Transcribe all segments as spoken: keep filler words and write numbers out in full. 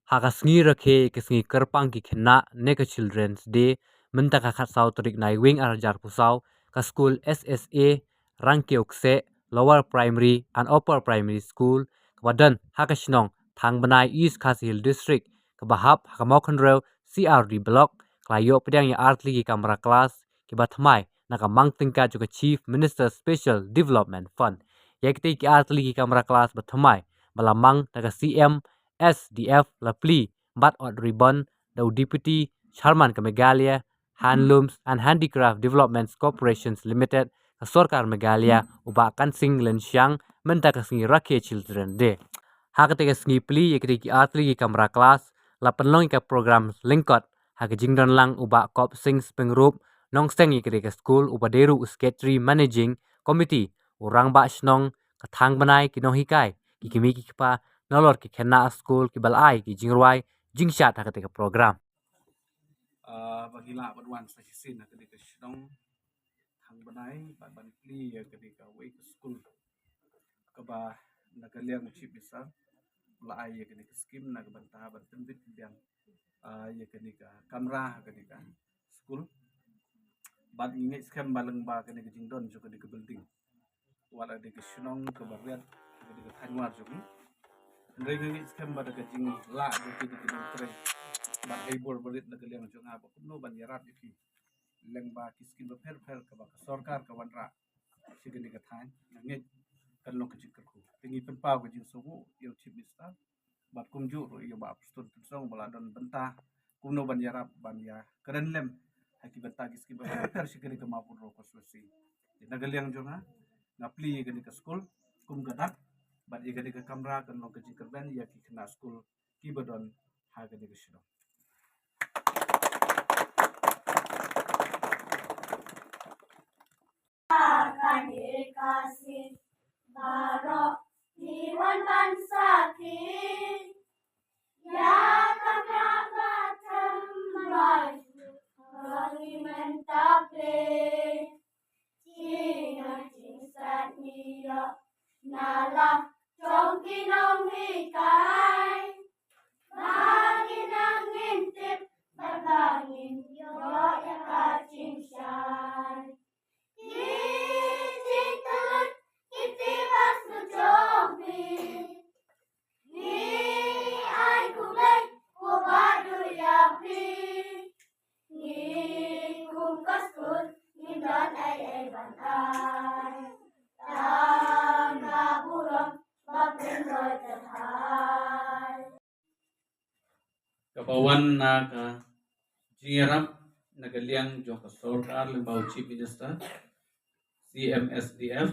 Ha ka sngi rakhe ka sngi kyrpang ki khynnah ne ka Children's Day mynta ka khatsaw tarik Naiwieng arhajar arphew saw, ka skul S S A Rangkiew Kseh Lower Primary and Upper Primary School kaba don ha ka shnong Thangbnai, East Khasi Hills District, kaba hap ha ka Mawkynrew C R D Block, ka la ïoh pdiang ïa artylli ki kamra klas kiba thymmai na ka mang tyngka jong ka Chief Minister Special Development Fund. Ïa kitei ki artylli ki kamra klas ba thymmai ba la mang na ka C M S D F la plie bad ot ribbon da u Deputy Chairman ka Meghalaya Handlooms and Handicraft Development Corporations Limited, ka Sorkar Meghalaya, u Bah Kansing Lenshiang, mynta ka sngi rakhe Children Day. Ha katei ka sngi plie ïa kitei ki artylli ki kamra klas la pynlong ïa ka program lyngkot ha ka jingdon lang u Bah Kop Sing Springrup, nongseng ïa katei ka skul, uba dei ruh u Secretary Managing Committee, u Rangbah Shnong ka Thangbnai, ki nonghikai, ki kmie ki kpa, nalor ki khynnah skul kiba la ai ki jingrwai jingshad ha katei ka program. Ah, ba ngi lah ban wan sa shisien ha katei ka shnong Thangbnai bad ban plie ïa katei kawei ka skul kaba na ka liang u Chief Minister la ai ïa katei ka skim na ka bynta ban pynbit pynbiang, ah, ïa katei ka kamra ha katei ka skul. Bad ngi ngeit skhem ba lyngba katei ka jingdon jong katei ka building, wat la dei ka shnong kaba riat, ka dei ka thaiñ War jong ngi, hynrei ngi ngeit skhem ba da ka jinglah jong ki, da ka jingtrei bad hei bor barit na ka liang jong nga ba kumno ban ïarap ïa ki lyngba ki skim bapher bapher kaba ka sorkar ka wanrah sha kane ka thaiñ, nga ngeit kan long ka jingkyrkhu. Te ngi pynpaw ka jingsngewnguh ïa u Chief Minister bad kumjuh ruh ïa u Bah Prestone Tynsong ba la don bynta kumno ban ïarap ban ïakren lem ha ki bynta ki skim bapher bapher sha kane ka Mawkynrew constituency. Te na ka liang jong nga, nga plie ïa kane ka skul kum ka dak, bad ïa kane ka kamra kan long ka jingkyrmen ïa ki khynnah skul kiba don ha kane ka shnong. Kane ka sngi baroh ngi wan ban sakhi ïa ka kamra ba thymmai ba ngi mynta plie. Jingngeit jingsngewsih ngi ïoh na la jong ki nonghikai, ba ngin nang ngin tip bad ba ngin ïoh ïa ka jingshai. Ki jingkyllut ki tieng ba sngewthuh jong phi. Ngi ai khublei ko ba duh ïa phi. Ngi kum ka skul ngim don ei ei ban ai, tang ka burom ba pynroi kyrhai. Kaba wan na ka jingïarap na ka liang jong ka sorkar lyngba u Chief Minister, C M S D F.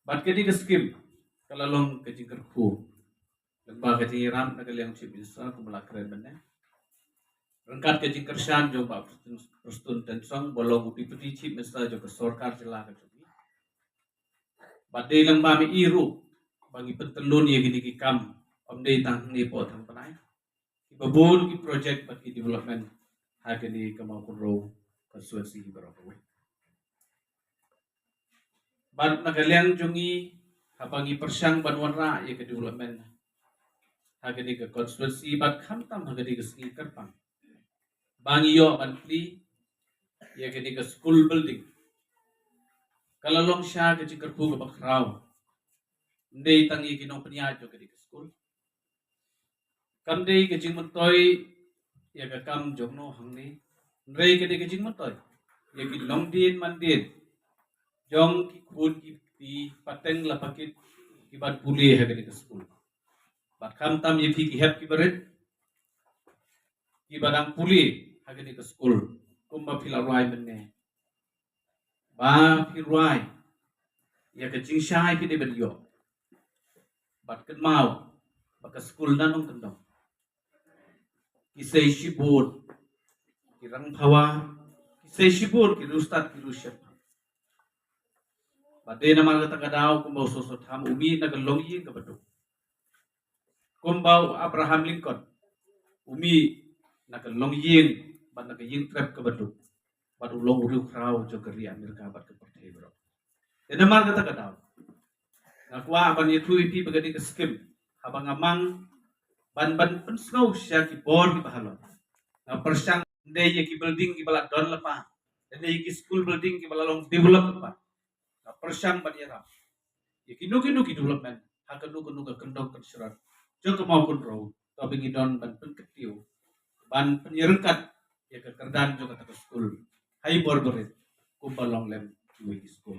Bad kane ka skim ka la long ka jingkyrkhu lyngba ka jingïarap na ka liang Chief Minister kumba la kren mynne, ryngkat ka jingkyrshan jong Bah Prestone Tynsong ba long u Deputy Chief Minister jong ka sorkar jylla ka jong ngi. Bad dei lyngba me i ruh ba ngi pyntyllun ïa kine ki kam, ym dei tang hangne hapoh Thangbnai, kiba bun ki project bad ki development ha kane ka Mawkynrew constituency baroh kawei. Bad na ka liang jong ngi, haba ngi pyrshang ban wanrah ïa ka development ha kane ka constituency bad khamtam ha kane ka sngi kyrpang ba ngi ïoh ban plie ïa kane ka school building, ka la long sha ka jingkyrkhu kaba khraw. Ym dei tang ïa ki nongpynïaid jong kane ka skul, kam dei ka jingmyntoi ïa ka kam jong no hangne, hynrei ka dei ka jingmyntoi ïa ki longdien mandien jong ki khun ki kti pateng la pakit kiban pule ha kane ka skul. Bad khamtam ïa phi ki hep ki barit kiba dang pule ha kane ka skul, kumba phi la rwai mynne, ba phi rwai ïa ka jingshai phi dei ban ïoh. Bad kynmaw ba ka skul na nongkyndong ki sei shibun ki rangbhawa, ki sei shibun ki riewstad ki riewshemphang. Bad dei namar kata ka daw kumba u Sossotham u mih na ka longïing kaba duk, kumba u Abraham Lincoln u mih na ka longïing bad na ka ïingtrep kaba duk, bad u long u riewkhraw jong ka ri Amerika bad ka pyrthei baroh. Te namar kata ka daw nga kwah ban ïathuh ïa phi ba ka dei ka skim, haba nga mang ban ban pynsngew sha ki bor kiba halor. Nga pyrshang, ym dei ïa ki building kiba la don lypa, ym dei ïa ki school building kiba la long develop lypa. Nga pyrshang ban ïarap ïa kino kino ki development ha kano kano ka kyndong kynshrang jong ka Mawkynrew, kaba ngi don ban pynkyntiew, ban pynïaryngkat ïa ka kyrdan jong kata ka skul ha i bor barit kumba long lem kiwei ki skul.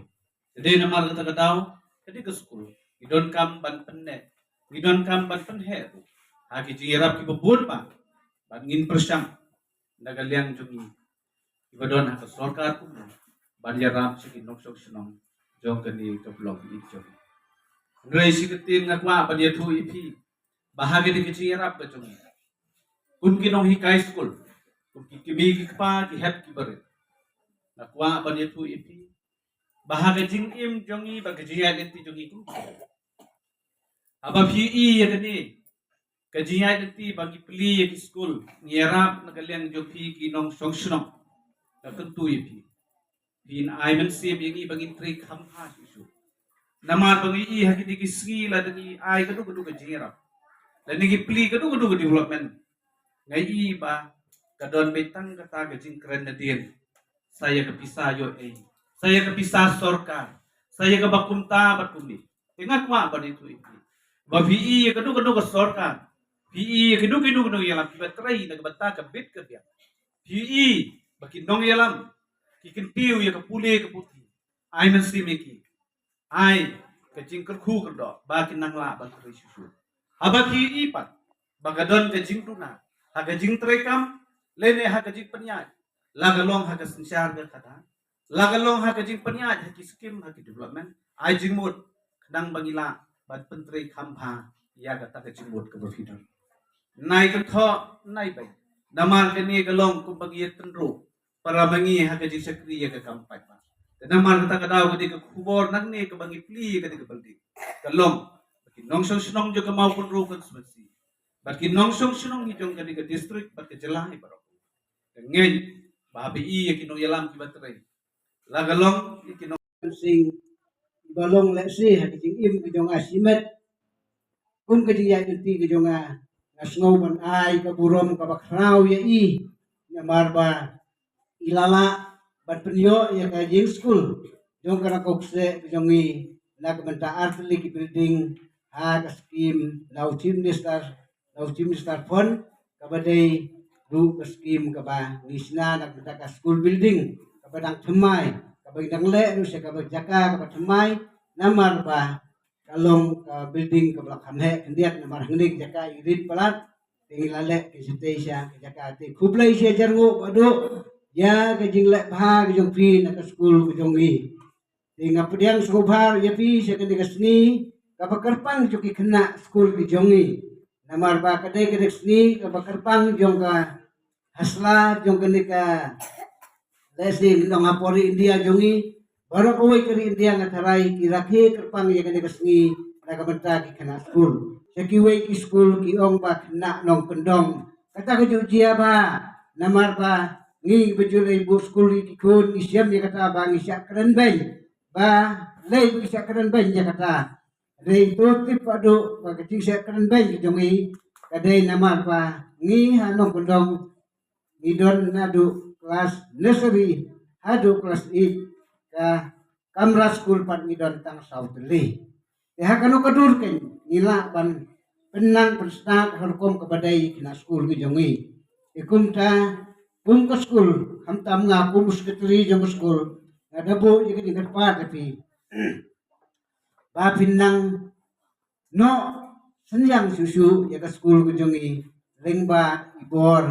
Te dei namar kata ka daw, ka dei ka skul ngi donkam ban pynneh, ngi donkam ban pynheh ruh ha ki jingïarap kiba bun ba, ban ngin pyrshang na ka liang jong ngi kiba don ha ka sorkar kumno ban ïarap sha ki nongshong shnong jong kane ka block i jong ngi. Hynrei shi kyntien nga kwah ban ïathuh ïa phi ba ha kane ka jingïarap ka jong ngi kum ki nonghikai skul, kum ki kmie ki kpa, ki hep ki barit, nga kwah ban ïathuh ïa phi ba ha ka jingim jong ngi, ba ka jingïaid lynti jong ngi kum ki, haba phi ïohi ïa kane ka jingïaid lynti ba ngi plie ïa ki skul, ngi ïarap na ka liang jong phi ki nongshong shnong, nga kyntu ïa phi, phin ai mynsiem ïa ngi ba ngin trei kham bha shuh shuh. Namar ba ngi ïohi ha kine ki sngi lada ngi ai kano kano ka jingïarap, lada ngi plie kano kano ka development, nga ïohi ba ka don beit tang kata ka jingkren nadien, sa ïa ka pisa ïoh ei, sa ïa ka pisa sorkar, sa ïa kaba kumta bad kumne. Te nga kwah ban ïathuh ïa phi ba phi ïohi ïa kano kano ka sorkar, phi ïohi ïa kino kino kino ïalam kiba trei na ka bynta ka bit ka biang, phi ïohi ba ki nongïalam ki kyntiew ïa ka pule ka puthi, ai mynsiem ïa ki, ai ka jingkyrkhu kyrdoh ba kin nang lah ban trei shuh shuh. Haba phi ïohi pat ba ka don ka jingduna ha ka jingtrei kam lane ha ka jingpynïaid, la ka long ha ka synshar ka khadar, la ka long ha ka jingpynïaid ha ki skim, ha ki development, ai jingmut khnang ba ngi lah ban pyntrei kham bha ïa kata ka jingmut kaba phi don. Nai kynthoh nai beiñ, namar kane ka long kumba ngi ïatynruh para ma ngi ha ka jingshakri ïa ka kam paidbah. Te namar kata ka daw ka dei ka khubor nangne kaba ngi plie ïa kane ka building, ka long ba ki nongshong shnong jong ka Mawkynrew constituency bad ki nongshong shnong hi jong kane ka district bad ka jylla hi baroh ka ngeit ba haba ïohi ïa ki nongïalam kiba trei, la ka long ïa ki nong sing ba long lehse ha ka jingim ka jong nga shimet kum ka jingïaid lynti ka jong nga, nga sngew ban ai ka burom kaba khraw ïa i, namar ba i la lah ban pynïoh ïa ka jingskul jong ka Nongkhokseh ka jong ngi na ka bynta artylli ki building ha ka skim na u Chief Minister, na u Chief Minister Fund, kaba dei ruh ka skim kaba ngi shna na ka bynta ka school building kaba dang thymmai, kaba dang leh ruh sha kaba jaka kaba thymmai, namar ba ka long ka building kaba la kham heh khyndiat, namar hangne ka jaka i rit palat, te ngi la leh ka shatei sha ka jaka. Te khublei shihajar nguh baduh ïa ka jingleh bha ka jong phi na ka skul ka jong ngi. Te nga pdiang sngewbha ïa phi sha kane ka sngi kaba kyrpang jong ki khynnah skul ka jong ngi, namar ba ka dei kane ka sngi kaba kyrpang jong ka hasla jong kane ka lehse ngi ong ha pori India jong ngi, baroh kawei ka ri India nga tharai ki rakhe kyrpang ïa kane ka sngi na ka bynta ki khynnah skul. Sha kiwei ki skul ki ong ba khynnah nongkyndong, kata ka ju jia bha, namar ba ngi ba ju leit buh skul ïa ki khun ngi shem ïa kata ba ngi shah kren beiñ, ba lei ba ngi shah kren beiñ ïa kata. Dei to tip haduh ba ka jingshah kren beiñ ka jong ngi ka dei namar ba ngi ha nongkyndong ngi don naduh klas nursery haduh klas eight, ka kamra skul pat ngi don tang saw tylli. Te ha kano ka dur kein ngi lah ban pynnang pynstad ha rukom kaba dei ïa khynnah skul ki jong ngi. Te kumta kum ka skul, khamtam nga kum u secretary jong ka skul, nga da buh ïa ka jingkyrpad ïa phi ba phin nang noh synñiang shuh shuh ïa ka skul ka jong ngi lyngba i bor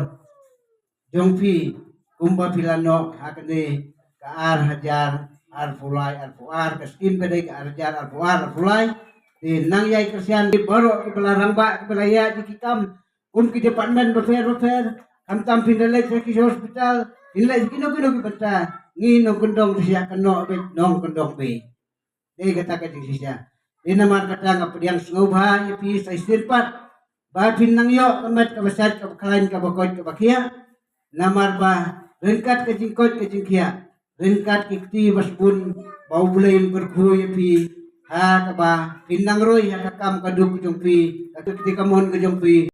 jong phi, kumba phi la noh ha kane ka ar hajar arphew lai arphew ar, ka skim ka dei ka ar hajar arphew ar arphew lai. Te nang ïai kyrshan ki baroh kiba la rangbah, kiba la ïaid ïa ki kam kum ki department bapher bapher, khamtam phin da leit sha ki hospital, phin leit sha kino kino ki bynta, ngi nongkyndong da shah kynnoh beit, nongkyndong beit. Dei kata ka jingshisha. Dei namar kata nga pdiang sngewbha ïa phi sa shisien pat ba phin nang ïoh ka met kaba shait kaba khlaiñ kaba koit kaba khiah. Namar ba ryngkat ka jingkoit ka jingkhiah, ryngkat ki kti ba sbun ba U Blei un kyrkhu ïa phi ha kaba phin nang roi ha ka kam ka duk ka jong phi, ka kti kamon ka jong phi.